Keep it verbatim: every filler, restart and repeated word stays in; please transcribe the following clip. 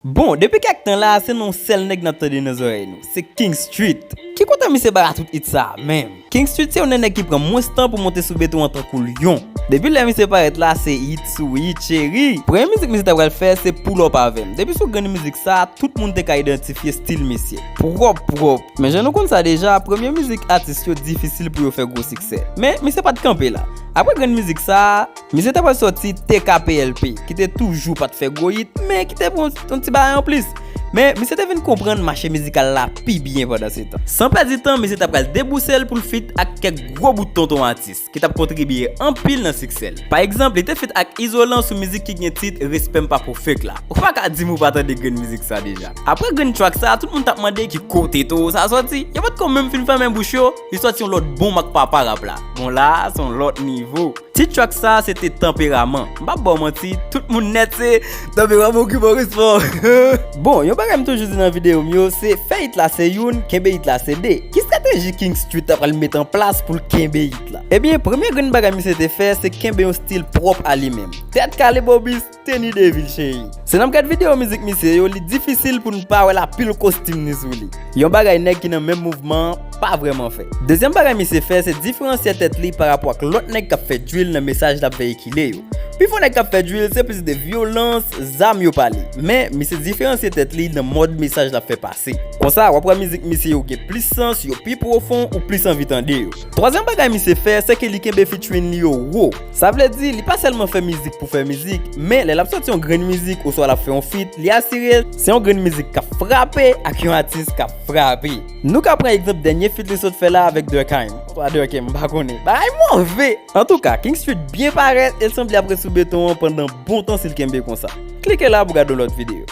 Bon, depi kèk tan la, se non sèl nèg n ap tande nan zòrèy nou. Se King Street. Ki kote misye bay tout hit sa a menm? King Street se youn nan nèg ki pran mwens tan pou monte sou beton an tankou lyon. Depi lè misye parèt la, se hit sou hit, cheri. Premye mizik misye ta pral fè, se Pull Up Avè M. Depi sou grenn mizik sa a, tout moun te ka idantifye stil misye. Pwòp, pwòp. Men jan nou konn sa deja, premye mizik atis yo difisil pou yo fè gwo siksè. Men, misye pa t kanpe la. Apre grenn mizik sa a, misye te pral sòti T K P L P, ki te toujou pa t fè gwo hit, men ki te pran yon ti bagay anplis. Men, misye te vin konprann mache mizikal la pi byen pandan se tan. San pèdi tan, misye ta pral debouse l pou l feat ak kèk gwo bout tonton atis, ki t ap kontribye anpil nan siksè l. Pa egzanp, li te feat ak Izolan sou mizik ki gen tit Respè M Pa Pwofèk la. Ou pa ka di m ou pa tande grenn mizik sa deja. Apre grenn track sa, tout moun t ap mande ki kote towo sa sòti. Yo pa t ko menm fin fèmen bouch yo, li sòti yon lòt bonm ak papa rap la. Bon la, se yon lòt nivo. Tit track sa se te Tanperaman. M p ap ba w manti, tout moun nèt se Tanperaman ki Maurice Fort. Bon, yon bagay m toujou di nan videyo m yo, se fè hit la se youn, kenbe hit la se de. Ki estrateji King Street ta pral met an plas pou l kenbe hit la? Ebyen, premye grenn bagay misye te fè, se kenbe yon stil pwòp a li menm. Tèt kale Bobis, teni de vil cheri. Se nan m gad videyo mizik misye yo, li difisil pou n pa wè lapil kostim ni sou li. Yon bagay nèg ki nan menm mouvman an pa vrèman fè. Dezyèm bagay misye fè, se diferansye tèt li pa rapò ak lòt nèg k ap fè drill nan mesaj l ap veyikile yo. Pifò nèg k ap fè drill, se plis de vyolans, zam yo pale. Men, misye diferansye tèt li nan mòd mesaj l ap fè pase. Konsa, w ap wè mizik misye yo gen plis sans, yo pi pwofon, ou plis anvi tande yo. Twazyèm bagay misye fè, se ke li kenbe featuring li yo wo. Sa vle di, li pa sèlman fè mizik pou fè mizik, men lè l ap sòti yon grenn mizik oswa l ap fè yon feat, li asire se yon grenn mizik k ap frape ak yon atis k ap frape. Nou ka pran egzanp dènye feat li sot fè la avèk Durkheim. Oswa Durkheim, m pa konnen. Bagay move! Antouka, King Street byen parèt e l sanble ap ret sou beton an pandan bon tan si l kenbe konsa. Klike la pou gade yon lòt videyo.